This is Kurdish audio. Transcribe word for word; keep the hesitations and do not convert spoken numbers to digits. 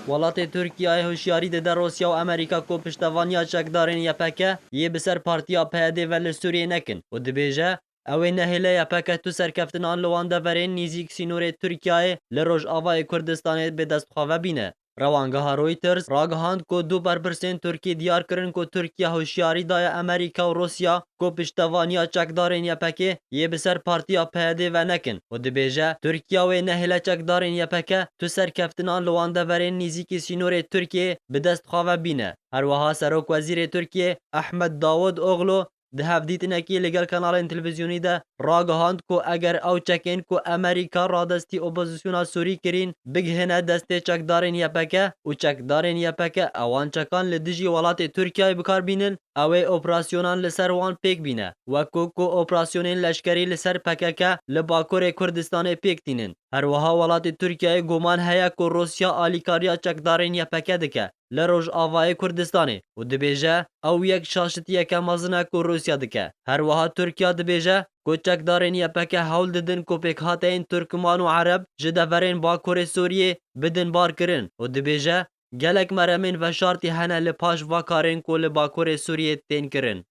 Welatê Tirkiyeyê hişyarî dide Rûsya û Amerîka ku piştevaniya çekdarên Y P G yê bi ser partiya P Y D ve li Sûriyê nekin û dibêje, ew ê nehêle Y P G tu serkeftinan li wan deverên nîzîk sînorê Tirkiyeyê li Rojavayê Kurdistanê bi dest xwe ve bîne. Rewangeha Reuters ragihand ku du berpirsên Tirkî diyar kirin ku Tirkiye hişyarî daye Amerîka û Rûsya ku piştevaniya çekdarên Y P G yê bi ser partiya P Y D ve nekin û dibêje, Tirkiye wê nehêle çekdarên Y P G tu serkeftinan li wan deverên nîzîkî sînorê Tirkiyê bi dest xwe ve bîne. Her wiha Serokwezîrê Tirkiyê Ehmed Davutoglu di hevdîtinekî li gel kanalên televîzyonî de ragihand ku eger ew çekên ku Amerîka radestî opozisyona Sûrî kirîn bigihine destê çekdarên Y P G û çekdarên Y P G ewan çekan li dijî welatê Tirkiyeyê bi kar bînin, ew ê operasyonan li ser wan pêk bîne, wek ku ku operasyonên leşkerî li ser P K K li Bakurê Kurdistanê pêk tînin. Her wiha welatê Tirkiyeyê guman heye ku Rûsya alîkariya çekdarên Y P G dike li Rojavayê Kurdistanê û dibêje, ew yek şaşitiyeke mezin e ku Rûsya dike. Her wiha Tirkiye dibêje ku çekdarên Y P G hewl didin ku pêkhateyên Tirkman û Ereb ji deverên Bakurê Sûriyê bidin barkirin û dibêje, gelek meremên veşartî hene li paş va karên ku li Bakurê Sûriyê tên kirin.